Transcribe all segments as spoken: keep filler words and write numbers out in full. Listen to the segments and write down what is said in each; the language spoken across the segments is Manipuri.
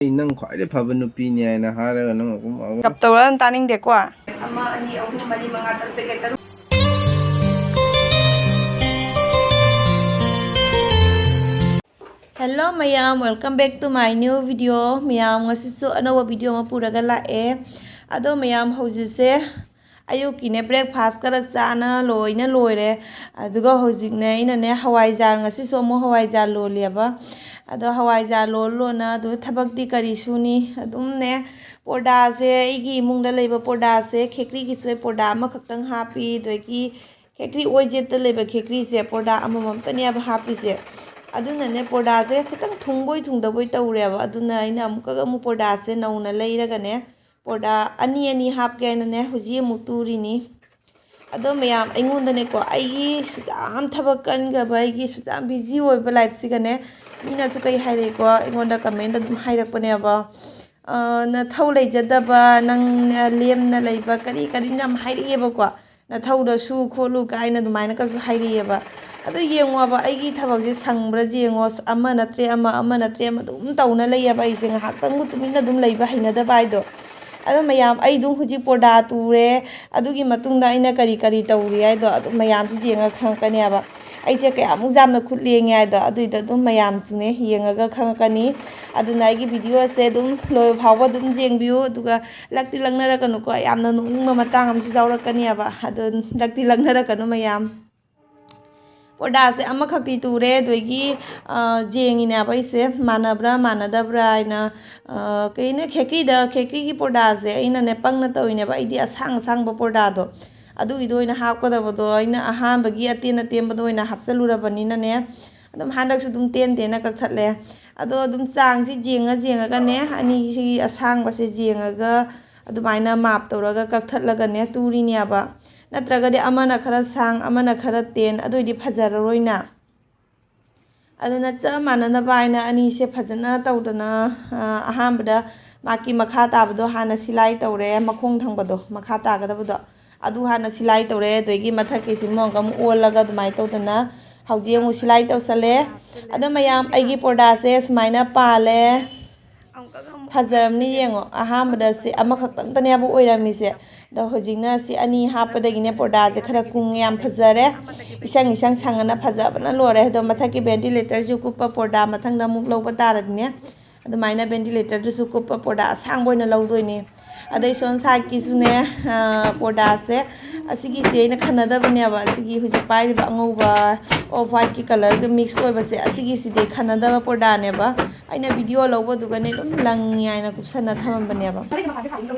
ꯑꯩ ꯅꯪ ꯈ꯭ꯋꯥꯏꯗꯩ ꯐꯕ ꯅꯨꯄꯤꯅꯦ ꯍꯥꯏꯅ ꯍꯥꯏꯔꯒ ꯅꯪ ꯑꯗꯨꯝ ꯑꯃꯨꯛ ꯀꯞ ꯇꯧꯔ ꯇꯥꯅꯤꯡꯗꯦꯀꯣ꯫ ꯑꯃ, ꯑꯅꯤ, ꯑꯍꯨꯝ, ꯃꯔꯤ, ꯃꯉꯥ, ꯇꯔꯨꯛ, ꯇꯔꯦꯠ, ꯇꯔꯨꯛ꯫ Hello ꯃꯌꯥꯝ, welcome back to my new video꯫ ꯃꯌꯥꯝ, ꯉꯁꯤꯁꯨ ꯑꯅꯧꯕ video ꯑꯃ ꯄꯨꯔꯒ ꯂꯥꯛꯑꯦ꯫ ꯑꯗꯣ ꯃꯌꯥꯝ, ꯍꯧꯖꯤꯛꯁꯦ ꯑꯌꯨꯛꯀꯤꯅꯦ breakfast ꯈꯔ ꯆꯥꯅ ꯂꯣꯏꯅ ꯂꯣꯏꯔꯦ꯫ ꯑꯗꯨꯒ ꯍꯧꯖꯤꯛꯅꯦ ꯑꯩꯅꯅꯦ ꯍꯋꯥꯏꯖꯥꯔ, ꯉꯁꯤꯁꯨ ꯑꯃꯨꯛ ꯍꯋꯥꯏꯖꯥꯔ ꯂꯣꯜꯂꯦꯕ꯫ ꯑꯗꯣ ꯍꯋꯥꯏꯖꯥꯔ ꯂꯣꯜ ꯂꯣꯟꯅ ꯑꯗꯨ ꯊꯕꯛꯇꯤ ꯀꯔꯤ ꯁꯨꯅꯤ? ꯑꯗꯨꯝꯅꯦ ꯄꯣꯔꯗꯥꯁꯦ, ꯑꯩꯒꯤ ꯏꯃꯨꯡꯗ ꯂꯩꯕ ꯄꯣꯔꯗꯥꯁꯦ, ꯈꯦꯀ꯭ꯔꯤꯒꯤꯁꯨ ꯑꯩ ꯄꯣꯔꯗꯥ ꯑꯃꯈꯛꯇꯪ ꯍꯥꯞꯄꯤ, ꯑꯗꯒꯤ ꯈꯦꯀ꯭ꯔꯤ ꯑꯣꯏꯖꯦꯠꯇ ꯂꯩꯕ ꯈꯦꯀ꯭ꯔꯤꯁꯦ ꯄꯣꯔꯗꯥ ꯑꯃꯃꯝꯇꯅꯦꯕ ꯍꯥꯞꯄꯤꯁꯦ꯫ ꯑꯗꯨꯅꯅꯦ ꯄꯣꯔꯗꯥꯁꯦ ꯈꯤꯇꯪ ꯊꯨꯡꯕꯣꯏ ꯊꯨꯡꯗꯕꯣꯏ ꯇꯧꯔꯦꯕ꯫ ꯑꯗꯨꯅ ꯑꯩꯅ ꯑꯃꯨꯛꯀꯒ ꯑꯃꯨꯛ ꯄꯣꯔꯗꯥꯁꯦ ꯅꯧꯅ ꯂꯩꯔꯒꯅꯦ ꯄꯣꯔꯗꯥ ꯑꯅꯤ ꯑꯅꯤ ꯍꯥꯞꯀꯦ ꯍꯥꯏꯅꯅꯦ ꯍꯧꯖꯤꯛ ꯑꯃꯨꯛ ꯇꯨꯔꯤꯅꯤ꯫ ꯑꯗꯣ ꯃꯌꯥꯝ, ꯑꯩꯉꯣꯟꯗꯅꯦꯀꯣ, ꯑꯩꯒꯤ ꯁꯨꯛꯌꯥꯝ ꯊꯕꯛ ꯀꯟꯈ꯭ꯔꯕ, ꯑꯩꯒꯤ ꯁꯨꯛꯌꯥꯝ busy ꯑꯣꯏꯕ lifeꯁꯤꯒꯅꯦ ꯃꯤꯅꯁꯨ ꯀꯩ ꯍꯥꯏꯔꯛꯏꯀꯣ, ꯑꯩꯉꯣꯟꯗ comment ꯑꯗꯨꯝ ꯍꯥꯏꯔꯛꯄꯅꯦꯕ꯫ "ꯑ, ꯅꯊꯧ ꯂꯩꯖꯗꯕ, ꯅꯪ ꯂꯦꯝꯅ ꯂꯩꯕ ꯀꯔꯤ ꯀꯔꯤꯅꯣ ꯌꯥꯝ ꯍꯥꯏꯔꯛꯑꯦꯕꯀꯣ꯫ ꯅꯊꯧꯗꯣ ꯁꯨ ꯈꯣꯠꯂꯨ" ꯀꯥꯏꯅ ꯑꯗꯨꯃꯥꯏꯅꯀꯁꯨ ꯍꯥꯏꯔꯛꯑꯦꯕ꯫ ꯑꯗꯨ ꯌꯦꯡꯉꯣꯕ, ꯑꯩꯒꯤ ꯊꯕꯛꯁꯦ ꯁꯪꯕ꯭ꯔꯥ ꯌꯦꯡꯉꯣ, ꯑꯃ ꯅꯠꯇ꯭ꯔꯦ ꯑꯃ, ꯑꯃ ꯅꯠꯇ꯭ꯔꯦ ꯑꯃ ꯑꯗꯨꯝ ꯇꯧꯅ ꯂꯩꯌꯦꯕ꯫ ꯑꯩꯁꯦ ꯉꯥꯏꯍꯥꯛꯇꯪꯕꯨ ꯇꯨꯃꯤꯟꯅ ꯑꯗꯨꯝ ꯂꯩꯕ ꯍꯩꯅꯗꯕ ꯍꯥꯏꯗꯣ꯫ ꯑꯗꯣ ꯃꯌꯥꯝ, ꯑꯩ ꯑꯗꯨꯝ ꯍꯧꯖꯤꯛ ꯄꯣꯔꯗꯥ ꯇꯨꯔꯦ, ꯑꯗꯨꯒꯤ ꯃꯇꯨꯡꯗ ꯑꯩꯅ ꯀꯔꯤ ꯀꯔꯤ ꯇꯧꯔꯤ ꯍꯥꯏꯗꯣ ꯑꯗꯨꯝ ꯃꯌꯥꯝꯁꯨ ꯌꯦꯡꯉꯒ ꯈꯪꯉꯛꯀꯅꯦꯕ꯫ ꯑꯩꯁꯦ ꯀꯌꯥꯃꯨꯛ ꯌꯥꯝꯅ ꯈꯨꯠ ꯂꯦꯡꯉꯦ ꯍꯥꯏꯗꯣ ꯑꯗꯨꯏꯗꯣ ꯑꯗꯨꯝ ꯃꯌꯥꯝꯁꯨꯅꯦ ꯌꯦꯡꯉꯒ ꯈꯪꯉꯛꯀꯅꯤ꯫ ꯑꯗꯨꯅ ꯑꯩꯒꯤ videoꯁꯦ ꯑꯗꯨꯝ ꯂꯣꯏꯕ ꯐꯥꯎꯕ ꯑꯗꯨꯝ ꯌꯦꯡꯕꯤꯌꯨ, ꯑꯗꯨꯒ ꯂꯛꯇꯤ ꯂꯛꯅꯔꯛꯀꯅꯨꯀꯣ, ꯌꯥꯝꯅ ꯅꯣꯛꯅꯤꯡꯕ ꯃꯇꯥꯡ ꯑꯃꯁꯨ ꯌꯥꯎꯔꯛꯀꯅꯦꯕ, ꯑꯗꯣ ꯂꯛꯇꯤ ꯂꯛꯅꯔꯛꯀꯅꯨ ꯃꯌꯥꯝ꯫ ꯄꯣꯔꯗꯥꯁꯦ ꯑꯃꯈꯛꯇꯤ ꯇꯨꯔꯦ, ꯑꯗꯨꯗꯒꯤ, ꯑ, ꯌꯦꯡꯉꯤꯅꯦꯕ ꯑꯩꯁꯦ ꯃꯥꯟꯅꯕ꯭ꯔꯥ ꯃꯥꯟꯅꯗꯕ꯭ꯔꯥ ꯍꯥꯏꯅ꯫ ꯑ, ꯀꯩꯅꯣ, ꯈꯦꯀ꯭ꯔꯤꯗ, ꯈꯦꯀ꯭ꯔꯤꯒꯤ ꯄꯣꯔꯗꯥꯁꯦ ꯑꯩꯅꯅꯦ ꯄꯪꯅ ꯇꯧꯔꯤꯅꯦꯕ, ꯑꯩꯗꯤ ꯑꯁꯥꯡ ꯑꯁꯥꯡꯕ ꯄꯣꯔꯗꯥꯗꯣ ꯑꯗꯨꯒꯤꯗꯣ ꯑꯣꯏꯅ ꯍꯥꯞꯀꯗꯕꯗꯣ ꯑꯩꯅ ꯑꯍꯥꯟꯕꯒꯤ ꯑꯇꯦꯟ ꯑꯇꯦꯟꯕꯗꯣ ꯑꯣꯏꯅ ꯍꯥꯞꯆꯜꯂꯨꯔꯕꯅꯤꯅꯅꯦ, ꯑꯗꯨꯝ ꯍꯟꯗꯛꯁꯨ ꯑꯗꯨꯝ ꯇꯦꯟ ꯇꯦꯟꯅ ꯀꯛꯊꯠꯂꯦ꯫ ꯑꯗꯣ ꯑꯗꯨꯝ ꯆꯥꯡꯁꯤ ꯌꯦꯡꯉ ꯌꯦꯡꯉꯒꯅꯦ, ꯑꯅꯤꯁꯤꯒꯤ ꯑꯁꯥꯡꯕꯁꯦ ꯌꯦꯡꯉꯒ ꯑꯗꯨꯃꯥꯏꯅ ꯃꯥꯞ ꯇꯧꯔꯒ ꯀꯛꯊꯠꯂꯒꯅꯦ ꯇꯨꯔꯤꯅꯦꯕ꯫ ꯅꯠꯇ꯭ꯔꯒꯗꯤ ꯑꯃꯅ ꯈꯔ ꯁꯥꯡ, ꯑꯃꯅ ꯈꯔ ꯇꯦꯟ, ꯑꯗꯨ ꯑꯣꯏꯗꯤ ꯐꯖꯔꯔꯣꯏꯅ꯫ ꯑꯗꯨꯅ ꯆꯞ ꯃꯥꯟꯅꯅꯕ ꯍꯥꯏꯅ ꯑꯅꯤꯁꯦ ꯐꯖꯅ ꯇꯧꯗꯅ, ꯑ, ꯑꯍꯥꯟꯕꯗ ꯃꯥꯒꯤ ꯃꯈꯥ ꯇꯥꯕꯗꯣ ꯍꯥꯟꯅ ꯁꯤꯂꯥꯏ ꯇꯧꯔꯦ, ꯃꯈꯣꯡ ꯊꯪꯕꯗꯣ, ꯃꯈꯥ ꯇꯥꯒꯗꯕꯗꯣ, ꯑꯗꯨ ꯍꯥꯟꯅ ꯁꯤꯂꯥꯏ ꯇꯧꯔꯦ꯫ ꯑꯗꯒꯤ ꯃꯊꯛꯀꯤꯁꯤ ꯑꯃꯨꯛ ꯑꯃꯨꯛ ꯑꯣꯜꯂꯒ ꯑꯗꯨꯃꯥꯏꯅ ꯇꯧꯗꯅ ꯍꯧꯖꯤꯛ ꯑꯃꯨꯛ ꯁꯤꯂꯥꯏ ꯇꯧꯁꯜꯂꯦ꯫ ꯑꯗꯣ ꯃꯌꯥꯝ, ꯑꯩꯒꯤ ꯄꯣꯔꯗꯥꯁꯦ ꯁꯨꯃꯥꯏꯅ ꯄꯥꯜꯂꯦ꯫ ꯑꯃꯨꯛ ꯐꯖꯔꯝꯅꯤ ꯌꯦꯡꯉꯣ, ꯑꯍꯥꯟꯕꯗ ꯁꯤ ꯑꯃꯈꯛꯇꯪꯇꯅꯦꯕ ꯑꯣꯏꯔꯝꯃꯤꯁꯦ, ꯑꯗꯣ ꯍꯧꯖꯤꯛꯅ ꯁꯤ ꯑꯅꯤ ꯍꯥꯞꯄꯗꯒꯤꯅꯦ ꯄꯣꯔꯗꯥꯁꯦ ꯈꯔ ꯀꯨꯡꯉꯦ, ꯌꯥꯝ ꯐꯖꯔꯦ꯫ ꯏꯁꯪ ꯏꯁꯪ ꯁꯪꯉꯅ ꯐꯖꯕꯅ ꯂꯣꯏꯔꯦ꯫ ꯑꯗꯣ ꯃꯊꯛꯀꯤ ꯚꯦꯟꯇꯤꯂꯦꯇꯔꯁꯨ ꯀꯨꯞꯄ ꯄꯣꯔꯗꯥ ꯃꯊꯪꯗ ꯑꯃꯨꯛ ꯂꯧꯕ ꯇꯥꯔꯗꯤꯅꯦ, ꯑꯗꯨꯃꯥꯏꯅ ꯚꯦꯟꯇꯤꯂꯦꯇꯔꯗꯨꯁꯨ ꯀꯨꯞꯄ ꯄꯣꯔꯗꯥ ꯑꯁꯥꯡꯕ ꯑꯣꯏꯅ ꯂꯧꯗꯣꯏꯅꯦ꯫ ꯑꯗꯩ ꯁꯣꯝ ꯁꯥꯏꯠꯀꯤꯁꯨꯅꯦ, ꯄꯣꯔꯗꯥꯁꯦ, ꯑꯁꯤꯒꯤꯁꯦ ꯑꯩꯅ ꯈꯟꯅꯗꯕꯅꯦꯕ꯫ ꯑꯁꯤꯒꯤ ꯍꯧꯖꯤꯛ ꯄꯥꯏꯔꯤꯕ ꯑꯉꯧꯕ ꯑꯣꯐ ꯋꯥꯏꯠꯀꯤ ꯀꯂꯔꯒ ꯃꯤꯛꯁ ꯑꯣꯏꯕꯁꯦ, ꯑꯁꯤꯒꯤꯁꯤꯗꯤ ꯈꯟꯅꯗꯕ ꯄꯣꯔꯗꯥꯅꯦꯕ꯫ ꯑꯩꯅ ꯚꯤꯗꯤꯑꯣ ꯂꯧꯕꯗꯨꯒꯅꯦ ꯑꯗꯨꯝ ꯂꯪꯉꯤ ꯍꯥꯏꯅ ꯀꯨꯞꯁꯟꯅ ꯊꯝꯃꯝꯕꯅꯦꯕ꯫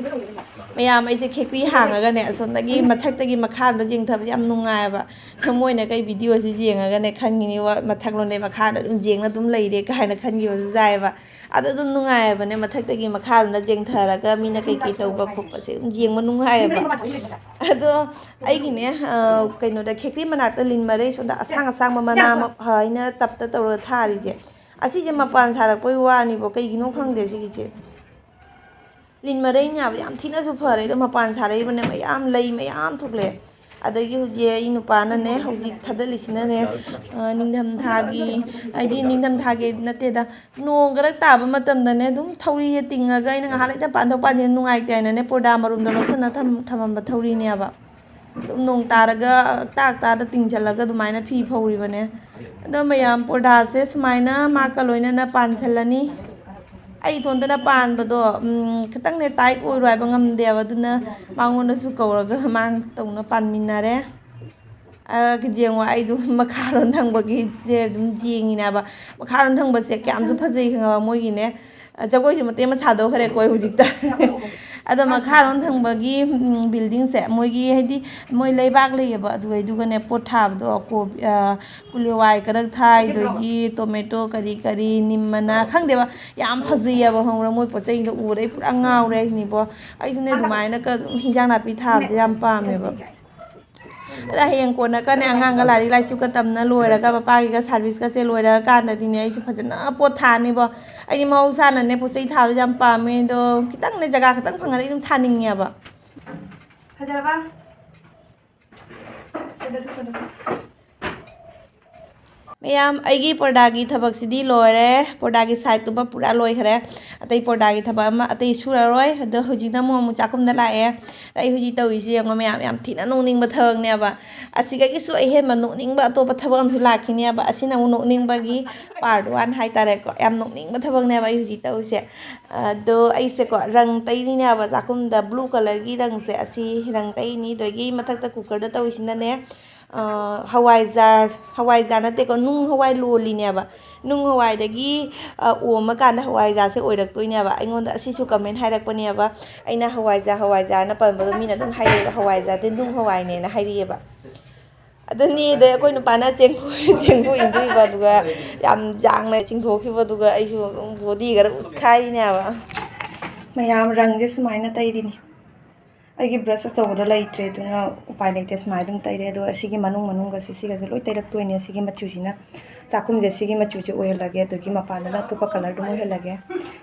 ꯃꯌꯥꯝ, ꯑꯩꯁꯦ ꯈꯦꯛꯄꯤ ꯍꯥꯡꯉꯒꯅꯦ ꯑꯁꯣꯝꯗꯒꯤ ꯃꯊꯛꯇꯒꯤ ꯃꯈꯥꯔꯣꯝꯗ ꯌꯦꯡꯊꯕꯁꯦ ꯌꯥꯝ ꯅꯨꯡꯉꯥꯏꯌꯦꯕ꯫ ꯃꯣꯏꯅ ꯀꯩ ꯚꯤꯗꯤꯑꯣꯁꯤ ꯌꯦꯡꯉꯒꯅꯦ ꯈꯟꯈꯤꯅꯤ, ꯋꯥ-, ꯃꯊꯛꯂꯣꯝꯗꯒꯤ ꯃꯈꯥꯗ ꯑꯗꯨꯝ ꯌꯦꯡꯉ ꯑꯗꯨꯝ ꯂꯩꯔꯦ ꯀꯥꯏꯅ ꯈꯟꯈꯤꯕꯁꯨ ꯌꯥꯏꯑꯕ꯫ ꯑꯗꯨ ꯑꯗꯨꯝ ꯅꯨꯡꯉꯥꯏꯌꯦꯕꯅꯦ, ꯃꯊꯛꯇꯒꯤ ꯃꯈꯥꯔꯣꯝꯗ ꯌꯦꯡꯊꯔꯒ ꯃꯤꯅ ꯀꯩꯀꯩ ꯇꯧꯕ ꯈꯣꯠꯄꯁꯦ ꯑꯗꯨꯝ ꯌꯦꯡꯕ ꯅꯨꯡꯉꯥꯏꯌꯦꯕ꯫ ꯑꯗꯣ ꯑꯩꯒꯤꯅꯦ, ꯑ, ꯀꯩꯅꯣꯗ ꯈꯦꯀ꯭ꯔꯤ ꯃꯅꯥꯛꯇ ꯂꯤꯟ ꯃꯔꯩ ꯁꯣꯝꯗ ꯑꯁꯥꯡ ꯑꯁꯥꯡꯕ ꯃꯅꯥ ꯑꯃ ꯐꯅ ꯇꯞꯇ ꯇꯧꯔꯒ ꯊꯥꯔꯤꯁꯦ, ꯑꯁꯤꯁꯦ ꯃꯄꯥꯟ ꯁꯥꯔꯛꯄꯩ ꯋꯥꯅꯤꯕꯣ, ꯀꯩꯒꯤꯅꯣ ꯈꯪꯗꯦ ꯁꯤꯒꯤꯁꯦ꯫ ꯂꯤꯟ ꯃꯔꯩꯅꯦꯕ, ꯌꯥꯝ ꯊꯤꯅꯁꯨ ꯐꯔꯦ꯫ ꯑꯗꯣ ꯃꯄꯥꯟ ꯁꯥꯔꯛꯏꯕꯅꯦ, ꯃꯌꯥꯝ ꯂꯩ ꯃꯌꯥꯝ ꯊꯣꯛꯂꯛꯑꯦ꯫ ꯑꯗꯒꯤ ꯍꯧꯖꯤꯛ ꯑꯩ ꯅꯨꯄꯥꯅꯅꯦ ꯍꯧꯖꯤꯛ ꯊꯥꯗꯠꯂꯤꯁꯤꯅꯅꯦ, ꯑ, ꯅꯤꯡꯊꯝꯊꯥꯒꯤ, ꯍꯥꯏꯗꯤ ꯅꯤꯡꯊꯝꯊꯥꯒꯤ ꯅꯠꯇꯦꯗ, ꯅꯣꯡ ꯈꯔ ꯇꯥꯕ ꯃꯇꯝꯗꯅꯦ ꯑꯗꯨꯝ ꯊꯧꯔꯤꯁꯦ ꯇꯤꯡꯉꯒ ꯑꯩꯅ ꯉꯥꯏꯍꯥꯛ ꯂꯩꯇ ꯄꯥꯟꯊꯣꯛ ꯄꯥꯟꯁꯤꯟ ꯅꯨꯡꯉꯥꯏꯇꯦ ꯍꯥꯏꯅꯅꯦ ꯄꯣꯔꯗꯥ ꯃꯔꯨꯝꯗ ꯂꯧꯁꯤꯟꯅ ꯊꯝ-, ꯊꯝꯃꯝꯕ ꯊꯧꯔꯤꯅꯦꯕ꯫ ꯑꯗꯨꯝ ꯅꯣꯡ ꯇꯥꯔꯒ ꯇꯥꯛ ꯇꯥꯗ ꯇꯤꯡꯁꯤꯜꯂꯒ ꯑꯗꯨꯃꯥꯏꯅ ꯐꯤ ꯐꯧꯔꯤꯕꯅꯦ꯫ ꯑꯗꯣ ꯃꯌꯥꯝ ꯄꯣꯔꯗꯥꯁꯦ ꯁꯨꯃꯥꯏꯅ ꯃꯥꯛꯀ ꯂꯣꯏꯅꯅ ꯄꯥꯟꯁꯤꯜꯂꯅꯤ꯫ ꯑꯩ ꯏꯊꯣꯟꯇꯅ ꯄꯥꯟꯕꯗꯣ, ꯎꯝ, ꯈꯤꯇꯪꯅꯦ ꯇꯥꯏꯠ ꯑꯣꯏꯔꯣ ꯍꯥꯏꯕ ꯉꯝꯗꯦꯕ, ꯑꯗꯨꯅ ꯃꯉꯣꯟꯗꯁꯨ ꯀꯧꯔꯒ ꯃꯥꯅ ꯇꯧꯅ ꯄꯥꯟꯃꯤꯟꯅꯔꯦ꯫ ꯑ, ꯌꯦꯡꯉꯣ, ꯑꯩꯗꯣ ꯃꯈꯥꯔꯣꯝ ꯊꯪꯕꯒꯤꯁꯦ ꯑꯗꯨꯝ ꯌꯦꯡꯉꯤꯅꯦꯕ꯫ ꯃꯈꯥꯔꯣꯝ ꯊꯪꯕꯁꯦ ꯀꯌꯥꯝꯁꯨ ꯐꯖꯩ ꯈꯪꯉꯕ, ꯃꯣꯏꯒꯤꯅꯦ, ꯑ, ꯖꯒꯣꯏꯁꯨ ꯃꯇꯦꯛ ꯑꯃ ꯁꯥꯗꯣꯛꯈ꯭ꯔꯦꯀꯣ ꯑꯩ ꯍꯧꯖꯤꯛꯇ꯫ ꯑꯗꯣ ꯃꯈꯥꯔꯣꯝ ꯊꯪꯕꯒꯤ, ꯎꯝ, ꯕꯤꯜꯗꯤꯡꯁꯦ, ꯃꯣꯏꯒꯤ ꯍꯥꯏꯗꯤ ꯃꯣꯏ ꯂꯩꯕꯥꯛ ꯂꯩꯌꯦꯕ, ꯑꯗꯨꯒꯩꯗꯨꯒꯅꯦ ꯄꯣꯠ ꯊꯥꯕꯗꯣ, ꯀꯣꯕꯤ, ꯑ, ꯎꯂꯦꯋꯥꯏ ꯈꯔ ꯊꯥꯏ, ꯑꯗꯒꯤ ꯇꯣꯃꯦꯇꯣ ꯀꯔꯤ ꯀꯔꯤ, ꯅꯤꯝ ꯃꯅꯥ, ꯈꯪꯗꯦꯕ, ꯌꯥꯝ ꯐꯖꯩꯌꯦꯕ, ꯈꯪꯕ꯭ꯔꯥ? ꯃꯣꯏ ꯄꯣꯠ ꯆꯩꯗꯣ ꯎꯕꯗ ꯑꯩ ꯄꯨꯔꯥ ꯉꯥꯎꯔꯦ ꯍꯥꯏꯁꯤꯅꯤꯕꯣ꯫ ꯑꯩꯁꯨꯅꯦ ꯑꯗꯨꯃꯥꯏꯅꯒ ꯑꯗꯨꯝ ꯍꯤꯟꯖꯥꯡ ꯅꯥꯄꯤ ꯊꯥꯕꯁꯦ ꯌꯥꯝ ꯄꯥꯝꯃꯦꯕ꯫ ꯑꯗ ꯍꯌꯦꯡ ꯀꯣꯟꯅꯀꯅꯦ ꯑꯉꯥꯡꯒ ꯂꯥꯏꯔꯤꯛ ꯂꯥꯏꯁꯨꯒ ꯇꯝꯅ ꯂꯣꯏꯔꯒ, ꯃꯄꯥꯒꯤꯒ ꯁꯥꯔꯚꯤꯁꯀꯁꯦ ꯂꯣꯏꯔꯒ ꯀꯥꯟꯗꯗꯤꯅꯦ, ꯑꯩꯁꯨ ꯐꯖꯅ ꯄꯣꯠ ꯊꯥꯅꯤꯕꯣ꯫ ꯑꯩꯗꯤ ꯃꯍꯧꯁꯥꯅꯅꯦ ꯄꯣꯠ ꯆꯩ ꯊꯥꯕꯁꯦ ꯌꯥꯝ ꯄꯥꯝꯃꯦ, ꯑꯗꯣ ꯈꯤꯇꯪꯅꯦ ꯖꯒꯥ ꯈꯤꯇꯪ ꯐꯪꯉꯗꯤ ꯑꯩ ꯑꯗꯨꯝ ꯊꯥꯅꯤꯡꯉꯦꯕ꯫ ꯐꯖꯔꯕ? ꯁꯤꯗꯁꯨ, ꯁꯤꯗꯁꯨ꯫ ꯃꯌꯥꯝ, ꯑꯩꯒꯤ ꯄꯔꯗꯥꯒꯤ ꯊꯕꯛꯁꯤꯗꯤ ꯂꯣꯏꯔꯦ꯫ ꯄꯔꯗꯥꯒꯤ ꯁꯥꯏꯠꯇꯨꯃ ꯄꯨꯔꯥ ꯂꯣꯏꯈ꯭ꯔꯦ꯫ ꯑꯇꯩ ꯄꯔꯗꯥꯒꯤ ꯊꯕꯛ ꯑꯃ ꯑꯇꯩ ꯁꯨꯔꯔꯣꯏ꯫ ꯑꯗꯣ ꯍꯧꯖꯤꯛꯅ ꯑꯃꯨꯛ, ꯑꯃꯨꯛ ꯆꯥꯛꯈꯨꯝꯗ ꯂꯥꯛꯑꯦ꯫ ꯑꯗ ꯑꯩ ꯍꯧꯖꯤꯛ ꯇꯧꯔꯤꯁꯤ ꯌꯦꯡꯉꯣ ꯃꯌꯥꯝ, ꯌꯥꯝ ꯊꯤꯅ ꯅꯣꯛꯅꯤꯡꯕ ꯊꯕꯛꯅꯦꯕ꯫ ꯑꯁꯤꯗꯒꯤꯁꯨ ꯑꯍꯦꯟꯕ ꯅꯣꯛꯅꯤꯡꯕ ꯑꯇꯣꯞꯄ ꯊꯕꯛ ꯑꯃꯁꯨ ꯂꯥꯛꯈꯤꯅꯦꯕ꯫ ꯑꯁꯤꯅ ꯑꯃꯨꯛ ꯅꯣꯛꯅꯤꯡꯕꯒꯤ ꯄꯥꯔꯠ ꯋꯥꯟ ꯍꯥꯏꯇꯥꯔꯦꯀꯣ꯫ ꯌꯥꯝ ꯅꯣꯛꯅꯤꯡꯕ ꯊꯕꯛꯅꯦꯕ ꯑꯩ ꯍꯧꯖꯤꯛ ꯇꯧꯔꯤꯁꯦ꯫ ꯑꯗꯣ ꯑꯩꯁꯦꯀꯣ, ꯔꯪ ꯇꯩꯔꯤꯅꯦꯕ ꯆꯥꯛꯈꯨꯝꯗ꯫ ꯕ꯭ꯂꯨ ꯀꯂꯔꯒꯤ ꯔꯪꯁꯦ, ꯑꯁꯤ ꯔꯪ ꯇꯩꯅꯤ꯫ ꯑꯗꯒꯤ ꯃꯊꯛꯇ ꯀꯨꯀꯔꯗ ꯇꯧꯔꯤꯁꯤꯅꯅꯦ, ꯑ, ꯍꯋꯥꯏꯖꯥꯔ, ꯍꯋꯥꯏꯖꯥꯔ ꯅꯠꯇꯦꯀꯣ, ꯅꯨꯡ ꯍꯋꯥꯏ ꯂꯣꯜꯂꯤꯅꯦꯕ꯫ ꯅꯨꯡ ꯍꯋꯥꯏꯗꯒꯤ, ꯑ, ꯑꯣꯝꯃꯀꯥꯟꯗ ꯍꯋꯥꯏꯖꯥꯔꯁꯦ ꯑꯣꯏꯔꯛꯇꯣꯏꯅꯦꯕ꯫ ꯑꯩꯉꯣꯟꯗ ꯑꯁꯤꯁꯨ ꯀꯃꯦꯟ ꯍꯥꯏꯔꯛꯄꯅꯦꯕ, ꯑꯩꯅ ꯍꯋꯥꯏꯖꯥꯔ, ꯍꯋꯥꯏꯖꯥꯔꯅ ꯄꯟꯕꯗꯣ ꯃꯤꯅ ꯑꯗꯨꯝ ꯍꯥꯏꯔꯛꯑꯦꯕ, "ꯍꯋꯥꯏꯖꯥꯔꯗꯤ ꯅꯨꯡ ꯍꯋꯥꯏꯅꯦꯅ" ꯍꯥꯏꯔꯛꯑꯦꯕ꯫ ꯑꯗꯨꯅꯤ, ꯑꯗꯩ ꯑꯩꯈꯣꯏ ꯅꯨꯄꯥꯅ ꯆꯦꯡꯐꯨ, ꯆꯦꯡꯐꯨ ꯏꯟꯗꯣꯛꯏꯕ, ꯑꯗꯨꯒ ꯌꯥꯝ ꯌꯥꯡꯅ ꯆꯤꯡꯊꯣꯛꯈꯤꯕ, ꯑꯗꯨꯒ ꯑꯩꯁꯨ ꯕꯣꯗꯤ ꯈꯔ ꯎꯠꯈꯥꯏꯔꯤꯅꯦꯕ꯫ ꯃꯌꯥꯝ, ꯔꯪꯁꯦ ꯁꯨꯃꯥꯏꯅ ꯇꯩꯔꯤꯅꯤ꯫ ꯑꯩꯒꯤ ꯕ꯭ꯔꯁ ꯑꯆꯧꯕꯗꯣ ꯂꯩꯇ꯭ꯔꯦ, ꯑꯗꯨꯅ ꯎꯄꯥꯏ ꯂꯩꯇꯦ, ꯁꯨꯃꯥꯏꯅ ꯑꯗꯨꯝ ꯇꯩꯔꯦ꯫ ꯑꯗꯣ ꯑꯁꯤꯒꯤ ꯃꯅꯨꯡ ꯃꯅꯨꯡꯒꯁꯦ, ꯁꯤꯒꯁꯦ ꯂꯣꯏ ꯇꯩꯔꯛꯇꯣꯏꯅꯦ, ꯑꯁꯤꯒꯤ ꯃꯆꯨꯁꯤꯅ꯫ ꯆꯥꯛꯈꯨꯝꯁꯦ ꯁꯤꯒꯤ ꯃꯆꯨꯁꯦ ꯑꯣꯏꯍꯜꯂꯒꯦ, ꯑꯗꯨꯒꯤ ꯃꯄꯥꯟꯗꯅ ꯑꯇꯣꯞꯄ ꯀꯂꯔꯗꯨꯝ ꯑꯣꯏꯍꯜꯂꯒꯦ꯫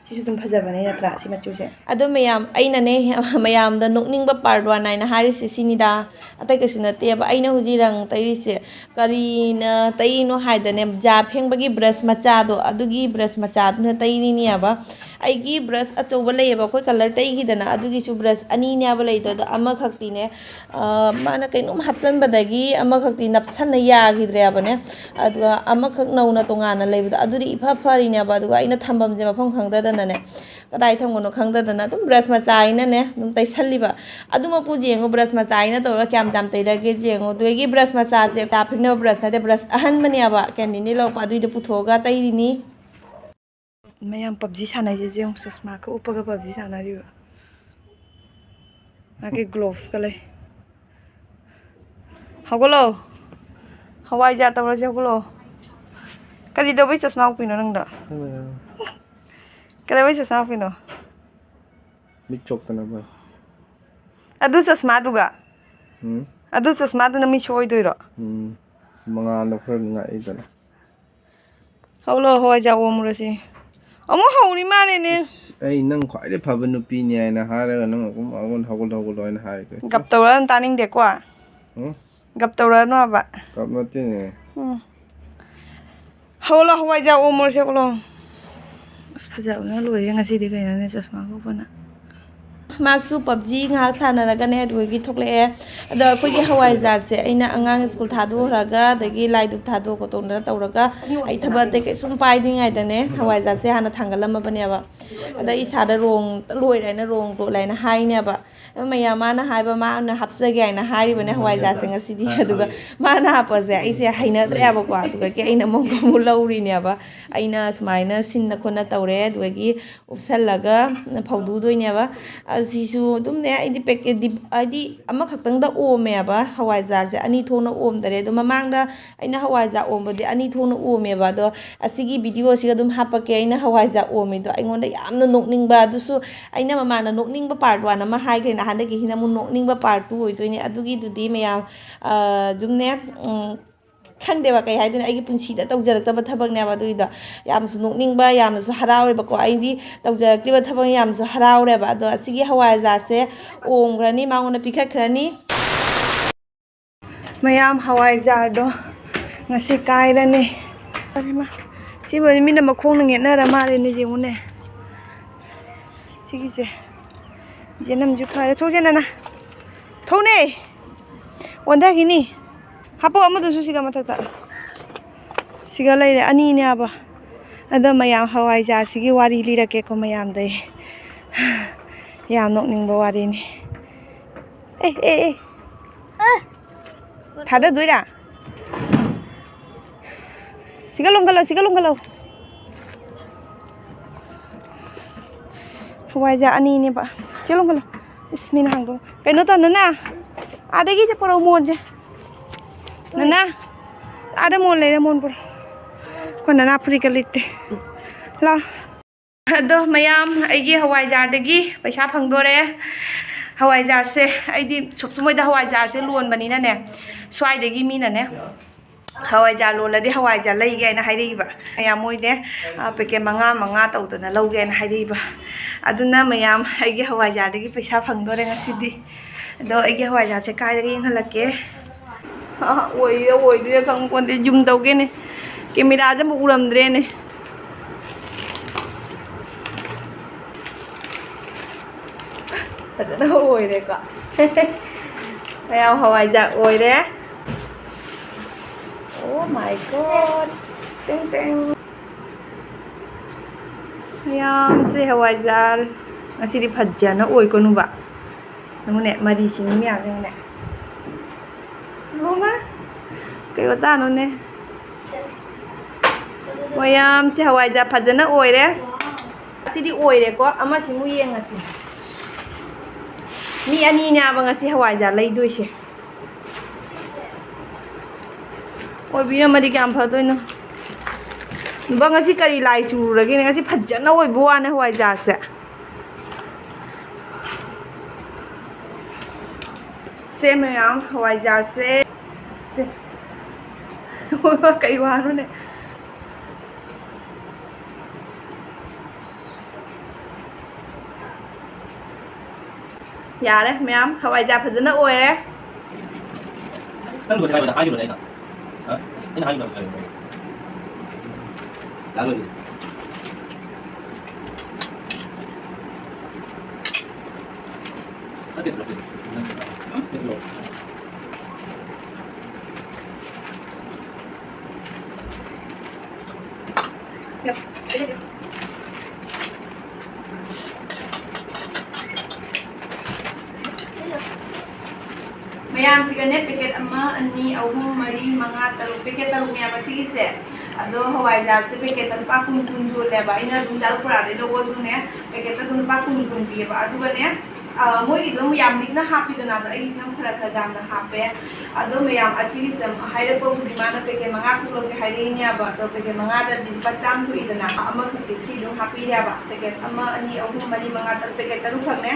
ꯁꯤꯁꯨ ꯑꯗꯨꯝ ꯐꯖꯕꯅꯦ ꯅꯠꯇ꯭ꯔꯥ, ꯁꯤ ꯃꯆꯨꯁꯦ? ꯑꯗꯣ ꯃꯌꯥꯝ, ꯑꯩꯅꯅꯦ, ꯃꯌꯥꯝꯗ ꯅꯣꯛꯅꯤꯡꯕ ꯄꯥꯔꯠ ꯋꯥꯟ ꯍꯥꯏꯅ ꯍꯥꯏꯔꯤꯁꯦ ꯁꯤꯅꯤꯗ, ꯑꯇꯩ ꯀꯩꯁꯨ ꯅꯠꯇꯦꯕ꯫ ꯑꯩꯅ ꯍꯧꯖꯤꯛ ꯔꯪ ꯇꯩꯔꯤꯁꯦ ꯀꯔꯤꯅ ꯇꯩꯔꯤꯅꯣ ꯍꯥꯏꯗꯅꯦ, ꯖꯥ ꯐꯦꯡꯕꯒꯤ ꯕ꯭ꯔꯁ ꯃꯆꯥꯗꯣ, ꯑꯗꯨꯒꯤ ꯕ꯭ꯔꯁ ꯃꯆꯥꯗꯨꯅ ꯇꯩꯔꯤꯅꯦꯕ꯫ ꯑꯩꯒꯤ ꯕ꯭ꯔꯁ ꯑꯆꯧꯕ ꯂꯩꯌꯦꯕ, ꯑꯩꯈꯣꯏ ꯀꯂꯔ ꯇꯩꯈꯤꯗꯅ, ꯑꯗꯨꯒꯤꯁꯨ ꯕ꯭ꯔꯁ ꯑꯅꯤꯅꯦꯕ ꯂꯩꯗꯣ, ꯑꯗꯣ ꯑꯃꯈꯛꯇꯤꯅꯦ, ꯑ, ꯃꯥꯅ ꯀꯩꯅꯣꯝ ꯍꯥꯞꯆꯟꯕꯗꯒꯤ ꯑꯃꯈꯛꯇꯤ ꯅꯞꯁꯟꯅ ꯌꯥꯈꯤꯗ꯭ꯔꯦꯕꯅꯦ꯫ ꯑꯗꯨꯒ ꯑꯃꯈꯛ ꯅꯧꯅ ꯇꯣꯉꯥꯟꯅ ꯂꯩꯕꯗꯣ, ꯑꯗꯨꯗꯤ ꯏꯐ ꯐꯔꯤꯅꯦꯕ꯫ ꯑꯗꯨꯒ ꯑꯩꯅ ꯊꯝꯐꯝꯁꯦ ꯃꯐꯝ ꯈꯪꯗꯗꯅꯅꯦ, ꯀꯗꯥꯏ ꯊꯝꯕꯅꯣ ꯈꯪꯗꯗꯅ ꯑꯗꯨꯝ ꯕ꯭ꯔꯁ ꯃꯆꯥ ꯍꯥꯏꯅꯅꯦ ꯑꯗꯨꯝ ꯇꯩꯁꯜꯂꯤꯕ꯫ ꯑꯗꯨꯃꯛꯄꯨ ꯌꯦꯡꯉꯨ, ꯕ꯭ꯔꯁ ꯃꯆꯥ ꯍꯥꯏꯅ ꯇꯧꯔꯒ ꯀꯌꯥꯝ ꯌꯥꯝ ꯇꯩꯔꯒꯦ ꯌꯦꯡꯉꯨ꯫ ꯑꯗꯨꯗꯒꯤ ꯕ꯭ꯔꯁ ꯃꯆꯥꯁꯦ ꯆꯥ ꯐꯦꯡꯅꯕ ꯕ꯭ꯔꯁ ꯅꯠꯇꯦ, ꯕ꯭ꯔꯁ ꯑꯍꯟꯕꯅꯦꯕ, ꯀꯦꯟꯗꯤꯅꯤ ꯂꯧꯔꯛꯄ, ꯑꯗꯨꯏꯗꯣ ꯄꯨꯊꯣꯛꯑꯒ ꯇꯩꯔꯤꯅꯤ꯫ ꯃꯌꯥꯝ ꯄꯞꯖꯤ ꯁꯥꯟꯅꯩꯁꯦ ꯌꯦꯡꯉꯨ, ꯆꯁꯃꯥꯒ ꯎꯞꯄꯒ ꯄꯞꯖꯤ ꯁꯥꯟꯅꯔꯤꯕ꯫ ꯃꯥꯒꯤ ꯒ꯭ꯂꯣꯚꯁꯀ ꯂꯩ꯫ ꯍꯧꯒꯠꯂꯣ, ꯍꯋꯥꯏꯖꯥ ꯇꯧꯔꯁꯦ, ꯍꯧꯒꯠꯂꯣ꯫ ꯀꯔꯤ ꯇꯧꯕꯩ ꯆꯁꯃꯥ ꯎꯞꯄꯤꯅꯣ ꯅꯪꯗꯣ? ꯀꯩꯗꯧꯕꯩ ꯆꯁꯃꯥ ꯎꯞꯄꯤꯅꯣ? ꯃꯤꯠ ꯆꯣꯛꯇꯅꯕ꯫ ꯑꯗꯨ ꯆꯁꯃꯥꯗꯨꯒ? ꯎꯝ꯫ ꯑꯗꯨ ꯆꯁꯃꯥꯗꯨꯅ ꯃꯤꯠ ꯁꯣꯛꯑꯣꯏꯗꯣꯏꯔꯣ? ꯎꯝ꯫ ꯃꯉꯥꯜꯗꯣ ꯈꯔ ꯉꯥꯛꯏꯗꯅ꯫ ꯍꯧꯂꯣ, ꯍꯋꯥꯏꯖꯥꯔ ꯑꯣꯝꯃꯨꯔꯁꯤ꯫ ꯑꯃꯨꯛ ꯍꯧꯔꯤ ꯃꯥꯜꯂꯦꯅꯦ꯫ ꯏꯁ, ꯑꯩ ꯅꯪ ꯈ꯭ꯋꯥꯏꯗꯩ ꯐꯕ ꯅꯨꯄꯤꯅꯤ ꯍꯥꯏꯅ ꯍꯥꯏꯔꯒ ꯅꯪ ꯑꯗꯨꯝ ꯑꯩꯉꯣꯟꯗ ꯍꯧꯒꯠꯂꯣ, ꯍꯧꯒꯠꯂꯣ ꯍꯥꯏꯅ ꯍꯥꯏꯔꯤꯗꯣ꯫ ꯒꯞ ꯇꯧꯔꯛꯑꯅꯨ, ꯇꯥꯅꯤꯡꯗꯦꯀꯣ꯫ ꯎꯝ? ꯒꯞ ꯇꯧꯔꯛꯑꯅꯨ ꯍꯥꯏꯕ꯫ ꯒꯞ ꯅꯠꯇꯦꯅꯦ꯫ ꯎꯝ꯫ ꯍꯧꯂꯣ, ꯍꯋꯥꯏꯖꯥꯔ ꯑꯣꯝꯃꯨꯔꯁꯦ, ꯍꯧꯂꯣ꯫ ꯑꯁ, ꯐꯖꯕꯅ ꯂꯣꯏꯔꯦ ꯉꯁꯤꯗꯤ, ꯀꯩꯅꯣꯅꯦ, ꯆꯁꯃꯥ ꯀꯨꯞꯄꯅ꯫ ꯃꯍꯥꯛꯁꯨ ꯄꯞꯖꯤ ꯉꯥꯏꯍꯥꯛ ꯁꯥꯟꯅꯔꯒꯅꯦ, ꯑꯗꯨꯗꯒꯤ ꯊꯣꯛꯂꯛꯑꯦ꯫ ꯑꯗꯣ ꯑꯩꯈꯣꯏꯒꯤ ꯍꯋꯥꯏꯖꯥꯔꯁꯦ ꯑꯩꯅ ꯑꯉꯥꯡ ꯁ꯭ꯀꯨꯜ ꯊꯥꯗꯣꯛꯎꯔꯒ, ꯑꯗꯒꯤ ꯂꯥꯏ ꯙꯨꯞ ꯊꯥꯗꯣꯛ ꯈꯣꯠꯇꯣꯛꯇꯅ ꯇꯧꯔꯒ, ꯑꯩ ꯊꯕꯛ ꯑꯇꯩ ꯀꯩꯁꯨꯝ ꯄꯥꯏꯗ꯭ꯔꯤꯉꯩꯗꯅꯦ, ꯍꯋꯥꯏꯖꯥꯔꯁꯦ ꯍꯥꯟꯅ ꯊꯥꯡꯒꯠꯂꯝꯃꯕꯅꯦꯕ꯫ ꯑꯗ ꯑꯩ ꯏꯁꯥꯗ ꯔꯣꯡ ꯂꯣꯏꯔꯦ ꯍꯥꯏꯅ, ꯔꯣꯡ ꯂꯣꯠꯂꯦ ꯍꯥꯏꯅ ꯍꯥꯏꯅꯦꯕ꯫ ꯑꯗꯨ ꯃꯌꯥꯝ ꯃꯥꯅ ꯍꯥꯏꯕ, ꯃꯥꯅ ꯍꯥꯞꯆꯒꯦ ꯍꯥꯏꯅ ꯍꯥꯏꯔꯤꯕꯅꯦ ꯍꯋꯥꯏꯖꯥꯔꯁꯦ ꯉꯁꯤꯗꯤ꯫ ꯑꯗꯨꯒ ꯃꯥꯅ ꯍꯥꯞꯄꯁꯦ ꯑꯩꯁꯦ ꯍꯩꯅꯗ꯭ꯔꯦꯕꯀꯣ꯫ ꯑꯗꯨꯗꯒꯤ ꯑꯩꯅ ꯑꯃꯨꯛ ꯑꯃꯨꯛ ꯂꯧꯔꯤꯅꯦꯕ꯫ ꯑꯩꯅ ꯁꯨꯃꯥꯏꯅ ꯁꯤꯟꯅ ꯈꯣꯠꯅ ꯇꯧꯔꯦ꯫ ꯑꯗꯨꯗꯒꯤ ꯎꯞꯁꯜꯂꯒ ꯐꯧꯗꯣꯛꯇꯣꯏꯅꯦꯕ꯫ ꯑꯁꯤꯁꯨ ꯑꯗꯨꯝꯅꯦ, ꯑꯩꯗꯤ ꯄꯦꯀꯦꯠꯇꯤ, ꯍꯥꯏꯗꯤ ꯑꯃꯈꯛꯇꯪꯗ ꯑꯣꯝꯃꯦꯕ ꯍꯋꯥꯏꯖꯥꯔꯁꯦ, ꯑꯅꯤ ꯊꯣꯛꯅ ꯑꯣꯝꯗꯔꯦ꯫ ꯑꯗꯣ ꯃꯃꯥꯡꯗ ꯑꯩꯅ ꯍꯋꯥꯏꯖꯥꯔ ꯑꯣꯝꯕꯗꯤ ꯑꯅꯤ ꯊꯣꯛꯅ ꯑꯣꯝꯃꯦꯕ꯫ ꯑꯗꯣ ꯑꯁꯤꯒꯤ ꯚꯤꯗꯤꯑꯣꯁꯤꯒ ꯑꯗꯨꯝ ꯍꯥꯞꯄꯛꯀꯦ, ꯑꯩꯅ ꯍꯋꯥꯏꯖꯥꯔ ꯑꯣꯝꯃꯤꯗꯣ꯫ ꯑꯩꯉꯣꯟꯗ ꯌꯥꯝꯅ ꯅꯣꯛꯅꯤꯡꯕ, ꯑꯗꯨꯁꯨ ꯑꯩꯅ ꯃꯃꯥꯡꯗ ꯅꯣꯛꯅꯤꯡꯕ part one ꯑꯃ ꯍꯥꯏꯈ꯭ꯔꯦꯅ, ꯍꯟꯗꯛꯀꯤꯁꯤꯅ ꯑꯃꯨꯛ ꯅꯣꯛꯅꯤꯡꯕ part two ꯑꯣꯏꯗꯣꯏꯅꯦ꯫ ꯑꯗꯨꯒꯤꯗꯨꯗꯤ ꯃꯌꯥꯝ, ꯑ, ꯑꯗꯨꯝꯅꯦ, ꯎꯝ, ꯈꯪꯗꯦꯕ ꯀꯩ ꯍꯥꯏꯗꯣꯏꯅꯣ, ꯑꯩꯒꯤ ꯄꯨꯟꯁꯤꯗ ꯇꯧꯖꯔꯛꯇꯕ ꯊꯕꯛꯅꯦꯕ ꯑꯗꯨꯒꯤꯗꯣ꯫ ꯌꯥꯝꯅꯁꯨ ꯅꯣꯛꯅꯤꯡꯕ, ꯌꯥꯝꯅꯁꯨ ꯍꯔꯥꯎꯋꯦꯕꯀꯣ꯫ ꯑꯩꯗꯤ ꯇꯧꯖꯔꯛꯇ꯭ꯔꯤꯕ ꯊꯕꯛ ꯌꯥꯝꯅꯁꯨ ꯍꯔꯥꯎꯔꯦꯕ꯫ ꯑꯗꯣ ꯑꯁꯤꯒꯤ ꯍꯋꯥꯏꯖꯥꯔꯁꯦ ꯑꯣꯝꯈ꯭ꯔꯅꯤ, ꯃꯉꯣꯟꯗ ꯄꯤꯈꯠꯈ꯭ꯔꯅꯤ꯫ ꯃꯌꯥꯝ, ꯍꯋꯥꯏꯖꯥꯔꯗꯣ ꯉꯁꯤ ꯀꯥꯏꯔꯅꯤ꯫ ꯏꯃꯥ, ꯁꯤꯕꯨꯗꯤ ꯃꯤꯅ ꯃꯈꯣꯡꯅ ꯅꯦꯠꯅꯔ ꯃꯥꯜꯂꯦꯅꯦ, ꯌꯦꯡꯉꯨꯅꯦ꯫ ꯁꯤꯒꯤꯁꯦ꯫ ꯖꯦꯅꯝꯁꯨ ꯐꯔꯦ꯫ ꯊꯣꯛꯁꯦ, ꯅꯅꯥ꯫ ꯊꯣꯛꯅꯦ꯫ ꯑꯣꯟꯊꯈꯤꯅꯤ꯫ ꯍꯥꯄꯣ ꯑꯃꯗꯨꯁꯨ ꯁꯤꯒ ꯃꯊꯛꯇ꯫ ꯁꯤꯒ ꯂꯩꯔꯦ, ꯑꯅꯤꯅꯦꯕ꯫ ꯑꯗꯣ ꯃꯌꯥꯝ, ꯍꯋꯥꯏꯖꯥꯔꯁꯤꯒꯤ ꯋꯥꯔꯤ ꯂꯤꯔꯛꯀꯦꯀꯣ ꯃꯌꯥꯝꯗ ꯑꯩ꯫ ꯌꯥꯝ ꯅꯣꯛꯅꯤꯡꯕ ꯋꯥꯔꯤꯅꯤ꯫ ꯑꯦ, ꯑꯦ, ꯑꯦ꯫ ꯊꯥꯗꯗꯣꯏꯔꯥ? ꯁꯤꯒ ꯂꯣꯡꯈꯠꯂꯣ, ꯁꯤꯒ ꯂꯣꯡꯈꯠꯂꯣ꯫ ꯍꯋꯥꯏꯖꯥꯔ ꯑꯅꯤꯅꯦꯕ꯫ ꯁꯤꯒ ꯂꯣꯡꯈꯠꯂꯣ꯫ ꯏꯁ, ꯃꯤꯅ ꯍꯥꯡꯗꯣꯛ-, ꯀꯩꯅꯣ ꯇꯧ, ꯅꯅꯥ꯫ ꯑꯥꯗꯒꯤ ꯆꯠꯄ꯭ꯔꯣ ꯃꯣꯟꯁꯦ? ꯅꯅꯥ꯫ ꯑꯥꯗ ꯃꯣꯟ ꯂꯩꯔꯦ, ꯃꯣꯟ ꯄꯨꯔꯛꯑꯣ꯫ ꯑꯩꯈꯣꯏ ꯅꯅꯥ ꯐꯨꯔꯤꯠꯀ ꯂꯤꯠꯇꯦ꯫ ꯂꯥꯎ꯫ ꯑꯗꯣ ꯃꯌꯥꯝ, ꯑꯩꯒꯤ ꯍꯋꯥꯏꯖꯥꯔꯗꯒꯤ ꯄꯩꯁꯥ ꯐꯪꯗꯣꯔꯦ꯫ ꯍꯋꯥꯏꯖꯥꯔꯁꯦ ꯑꯩꯗꯤ ꯁꯨꯞ-, ꯃꯣꯏꯗ ꯍꯋꯥꯏꯖꯥꯔꯁꯦ ꯂꯣꯟꯕꯅꯤꯅꯅꯦ, ꯁ꯭ꯋꯥꯏꯗꯒꯤ ꯃꯤꯅꯅꯦ ꯍꯋꯥꯏꯖꯥꯔ ꯂꯣꯜꯂꯗꯤ ꯍꯋꯥꯏꯖꯥꯔ ꯂꯩꯒꯦ ꯍꯥꯏꯅ ꯍꯥꯏꯔꯛꯏꯕ꯫ ꯃꯌꯥꯝ ꯃꯣꯏꯅꯦ, ꯑ, ꯄꯦꯀꯦꯠ ꯃꯉꯥ ꯃꯉꯥ ꯇꯧꯗꯅ ꯂꯧꯒꯦ ꯍꯥꯏꯅ ꯍꯥꯏꯔꯛꯏꯕ꯫ ꯑꯗꯨꯅ ꯃꯌꯥꯝ, ꯑꯩꯒꯤ ꯍꯋꯥꯏꯖꯥꯔꯗꯒꯤ ꯄꯩꯁꯥ ꯐꯪꯗꯣꯔꯦ ꯉꯁꯤꯗꯤ꯫ ꯑꯗꯣ ꯑꯩꯒꯤ ꯍꯋꯥꯏꯖꯥꯔꯁꯦ ꯀꯥꯏꯔꯒ ꯌꯦꯡꯍꯜꯂꯛꯀꯦ꯫ ꯑ, ꯑꯣꯏꯔꯤꯔ ꯑꯣꯏꯗ꯭ꯔꯤꯔ ꯈꯪꯄꯣꯟꯇꯦ, ꯌꯨꯝ ꯇꯧꯒꯦꯅꯦ꯫ ꯀꯦꯃꯦꯔꯥꯗ ꯑꯃꯨꯛ ꯎꯔꯝꯗ꯭ꯔꯦꯅꯦ꯫ ꯐꯖꯅ ꯑꯣꯏꯔꯦꯀꯣ꯫ ꯃꯌꯥꯝ ꯍꯋꯥꯏꯖꯥꯛ ꯑꯣꯏꯔꯦ꯫ Oh my God! ꯇꯦꯡ ꯇꯦꯡ꯫ ꯃꯌꯥꯝꯁꯦ ꯍꯋꯥꯏꯖꯥꯔ꯫ ꯉꯁꯤꯗꯤ ꯐꯖꯅ ꯑꯣꯏꯀꯣ ꯅꯨꯕ꯫ ꯌꯦꯡꯉꯨꯅꯦ, ꯃꯔꯤꯁꯤꯡ ꯃꯌꯥꯝꯁꯦ ꯌꯦꯡꯉꯨꯅꯦ꯫ ꯌꯦꯡꯉꯨꯅꯦ꯫ ꯀꯩ ꯋꯥꯇꯥꯅꯣꯅꯦ? ꯃꯌꯥꯝꯁꯦ ꯍꯋꯥꯏꯖꯥꯔ ꯐꯖꯅ ꯑꯣꯏꯔꯦ꯫ ꯑꯁꯤꯗꯤ ꯑꯣꯏꯔꯦꯀꯣ꯫ ꯑꯃꯁꯤꯃꯨꯛ ꯌꯦꯡꯉꯁꯤ꯫ ꯃꯤ ꯑꯅꯤꯅꯦꯕ ꯉꯁꯤ ꯍꯋꯥꯏꯖꯥꯔ ꯂꯩꯗꯣꯏꯁꯦ꯫ ꯑꯣꯏꯕꯤꯔꯝꯃꯗꯤ ꯀꯌꯥꯝ ꯐꯗꯣꯏꯅꯣ꯫ ꯅꯨꯄꯥ, ꯉꯁꯤ ꯀꯔꯤ ꯂꯥꯏ ꯆꯨꯔꯨꯔꯒꯦꯅꯦ? ꯉꯁꯤ ꯐꯖꯅ ꯑꯣꯏꯕ ꯋꯥꯅꯦ ꯍꯋꯥꯏꯖꯥꯔꯁꯦ꯫ ꯁꯦ ꯃꯌꯥꯝ, ꯍꯋꯥꯏꯖꯥꯔꯁꯦ꯫ ꯁꯦ꯫ ꯀꯩ ꯋꯥꯅꯣꯅꯦ? ꯌꯥꯔꯦ ꯃꯌꯥꯝ, ꯍꯋꯥꯏꯖꯥꯔ ꯐꯖꯅ ꯑꯣꯏꯔꯦ꯫ ꯅꯪ ꯂꯣꯏꯁꯤꯜꯂꯦ ꯍꯥꯏꯕꯗ ꯍꯥꯏꯈꯤꯕꯅꯦ ꯑꯩꯅ꯫ ꯍꯥ? ꯑꯩꯅ ꯍꯥꯏꯈꯤꯕꯅꯦ ꯂꯣꯏꯁꯤꯜꯂꯦ꯫ ꯂꯥꯛꯂꯣꯏꯗꯤ꯫ ꯅꯠꯇꯦ, ꯅꯠꯇꯦ꯫ ꯎꯝ? ꯅꯠꯇꯦ꯫ ꯃꯌꯥꯝꯁꯤꯒꯅꯦ, ꯄꯦꯀꯦꯠ ꯑꯃ, ꯑꯅꯤ, ꯑꯍꯨꯝ, ꯃꯔꯤ, ꯃꯉꯥ, ꯇꯔꯨꯛ, ꯄꯦꯀꯦꯠ ꯇꯔꯨꯛꯅꯦꯕ ꯁꯤꯒꯤꯁꯦ꯫ ꯑꯗꯣ ꯍꯋꯥꯏꯖꯥꯔꯁꯦ ꯄꯦꯀꯦꯠꯇ ꯂꯨꯄꯥ ꯀꯨꯟ, ꯀꯨꯟ ꯌꯣꯜꯂꯦꯕ꯫ ꯑꯩꯅ ꯑꯗꯨꯝ ꯆꯥꯔꯨꯛ ꯄꯔꯥꯗꯩ ꯂꯧꯕꯗꯨꯅꯦ, ꯄꯦꯀꯦꯠꯇ ꯑꯗꯨꯝ ꯂꯨꯄꯥ ꯀꯨꯟ, ꯀꯨꯟ ꯄꯤꯌꯦꯕ꯫ ꯑꯗꯨꯒꯅꯦ, ꯑ, ꯃꯣꯏꯒꯤ ꯑꯗꯨꯝ ꯌꯥꯝ ꯂꯤꯛꯅ ꯍꯥꯞꯄꯤꯗꯅ, ꯑꯗꯣ ꯑꯩꯒꯤꯁꯤꯅ ꯈꯔ ꯈꯔ ꯌꯥꯝꯅ ꯍꯥꯞꯄꯦ꯫ ꯑꯗꯣ ꯃꯌꯥꯝ ꯑꯁꯤꯒꯤꯁꯤꯗ ꯍꯥꯏꯔꯛꯄꯕꯨꯗꯤ ꯃꯥꯅ ꯄꯦꯀꯦꯠ ꯃꯉꯥ ꯈꯛ ꯂꯧꯒꯦ ꯍꯥꯏꯔꯛꯏꯅꯦꯕ꯫ ꯑꯗꯣ ꯄꯦꯀꯦꯠ ꯃꯉꯥꯗꯗꯤ ꯂꯨꯄꯥ ꯆꯥꯝꯃ ꯊꯣꯛꯏꯗꯅ, ꯑꯃꯈꯛꯇꯤ ꯐ꯭ꯔꯤ ꯑꯗꯨꯝ ꯍꯥꯞꯄꯤꯔꯦꯕ꯫ ꯄꯦꯀꯦꯠ ꯑꯃ, ꯑꯅꯤ, ꯑꯍꯨꯝ, ꯃꯔꯤ, ꯃꯉꯥ, ꯇꯔꯨꯛ, ꯄꯦꯀꯦꯠ ꯇꯔꯨꯛ ꯈꯛꯅꯦ꯫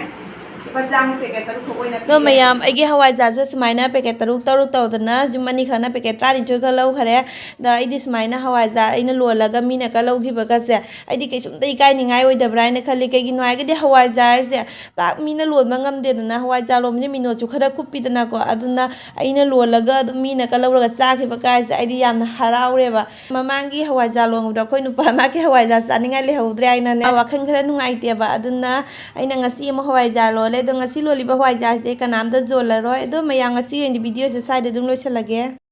ꯂꯨꯄꯥ ꯆꯥꯝꯃ ꯄꯦꯀꯦꯠ ꯇꯔꯨꯛ ꯈꯛ ꯑꯣꯏꯅ ꯑꯗꯣ ꯄꯤꯔꯦ꯫ ꯃꯌꯥꯝ, ꯑꯩꯒꯤ ꯍꯋꯥꯏꯖꯥꯔꯁꯦ ꯁꯨꯃꯥꯏꯅ ꯄꯦꯀꯦꯠ ꯇꯔꯨꯛ ꯇꯔꯨꯛ ꯇꯧꯗꯅ ꯌꯨꯝ ꯑꯅꯤꯈꯛꯅ ꯄꯦꯀꯦꯠ ꯇꯔꯥꯅꯤꯊꯣꯏ ꯈꯛ ꯂꯧꯈ꯭ꯔꯦ꯫ ꯑꯗ ꯑꯩꯗꯤ ꯁꯨꯃꯥꯏꯅ ꯍꯋꯥꯏꯖꯥꯔ ꯑꯩꯅ ꯂꯣꯜꯂꯒ ꯃꯤꯅ ꯀ ꯂꯧꯈꯤꯕꯒꯁꯦ ꯑꯩꯗꯤ ꯀꯩꯁꯨꯝꯇ ꯏꯀꯥꯏꯅꯤꯡꯉꯥꯏ ꯑꯣꯏꯗꯕ꯭ꯔꯥ ꯍꯥꯏꯅ ꯈꯜꯂꯤ꯫ ꯀꯩꯒꯤꯅꯣ ꯍꯥꯏꯔꯒꯗꯤ ꯍꯋꯥꯏꯖꯥꯔꯁꯦ ꯄꯥꯛ ꯃꯤꯅ ꯂꯣꯟꯕ ꯉꯝꯗꯦꯗꯅ, ꯍꯋꯥꯏꯖꯥꯔ ꯂꯣꯟꯕꯁꯦ ꯃꯤꯅꯣꯠꯁꯨ ꯈꯔ ꯀꯨꯞꯄꯤꯗꯅꯀꯣ꯫ ꯑꯗꯨꯅ ꯑꯩꯅ ꯂꯣꯜꯂꯒ ꯑꯗꯨꯝ ꯃꯤꯅ ꯀ ꯂꯧꯔꯒ ꯆꯥꯈꯤꯕ ꯀꯥꯏꯁꯦ ꯑꯩꯗꯤ ꯌꯥꯝꯅ ꯍꯔꯥꯎꯔꯦꯕ꯫ ꯃꯃꯥꯡꯒꯤ ꯍꯋꯥꯏꯖꯥꯔ ꯂꯣꯟꯕꯗꯣ ꯑꯩꯈꯣꯏ ꯅꯨꯄꯥ ꯃꯥꯒꯤ ꯍꯋꯥꯏꯖꯥꯔ ꯆꯥꯅꯤꯡꯉꯥꯏ ꯂꯩꯍꯧꯗ꯭ꯔꯦ ꯍꯥꯏꯅꯅꯦ ꯋꯥꯈꯜ ꯈꯔ ꯅꯨꯡꯉꯥꯏꯇꯦꯕ꯫ ꯑꯗꯨꯅ ꯑꯩꯅ ꯉꯁꯤ ꯑꯃ ꯍꯋꯥꯏꯖꯥꯔ ꯂꯣꯜꯂꯦ꯫ ꯑꯗꯣ ꯉꯁꯤ ꯂꯣꯜꯂꯤꯕ ꯍꯋꯥꯏꯖꯥꯔꯁꯦ ꯀꯅꯥꯝꯇ ꯌꯣꯜꯂꯔꯣꯏ꯫ ꯑꯗꯣ ꯃꯌꯥꯝ, ꯉꯁꯤ ꯑꯣꯏꯅꯗꯤ ꯚꯤꯗꯤꯑꯣꯁꯦ ꯁ꯭ꯋꯥꯏꯗ ꯑꯗꯨꯝ ꯂꯣꯏꯁꯤꯜꯂꯒꯦ꯫